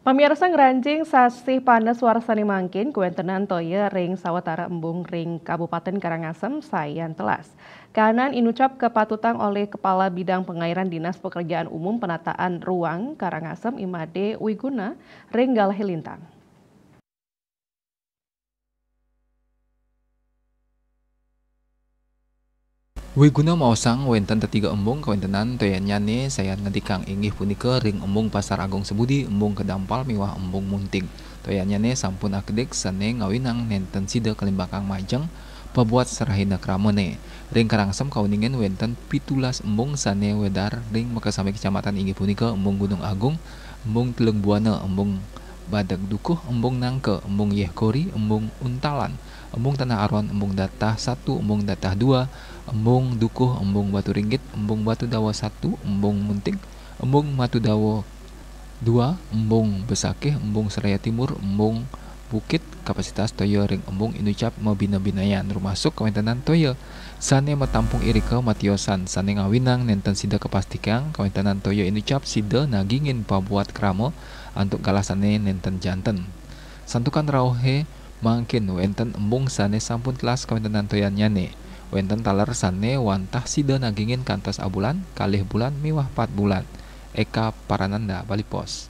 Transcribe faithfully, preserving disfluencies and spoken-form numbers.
Pamirsa, ngranjing sasih panas warsane mangkin, kawentenan toya ring sawatara embung ring Kabupaten Karangasem sayan telas. Kanan inucap kapatutang olih Kepala Bidang Pengairan Dinas Pekerjaan Umum Penataan Ruang Karangasem, I Made Wiguna, ring Galahe Lintang. Wiguna maosang wenten tetiga embung kawentenan toyannyane sayan ngedikang, inggih punika ring Embung Pasar Agung Sebudi, Embung Kedampal miwah Embung Munting. Toyannyane sampun akedik sane ngawinang nenten sida kalimbakang majeng pabuat serahina kramane. Ring Karangasem kauningin wenten pitulas embung sane wedar ring makasami kecamatan, inggih punika Embung Gunung Agung, Embung Teluk Buana, Embung Badeg Dukuh, Embung Nangka, Embung Yeh Kori, Embung Untalan, Embung Tanah Aron, Embung Datah satu, Embung Datah dua, Embung Dukuh, Embung Batu Ringgit, Embung Batu Dawa satu, Embung Munting, Embung Matu Dawa dua, Embung Besakih, Embung Seraya Timur, Embung Bukit. Kapasitas toya ring embung inucap mabina-binayan, rumasuk kawentenan toya sane matampung irika matiosan, sane ngawinang nenten sida kapastikang kawentenan toya inucap sida nagingin pabuat krama antuk galah sane nenten janten. Santukan rauhe mangkin wenten embung sane sampun telas kawentenan toyannyane. Wenten taler sane wantah sida nagingin kantos abulan, kalih bulan miwah pat bulan. Eka Parananda, Bali Post.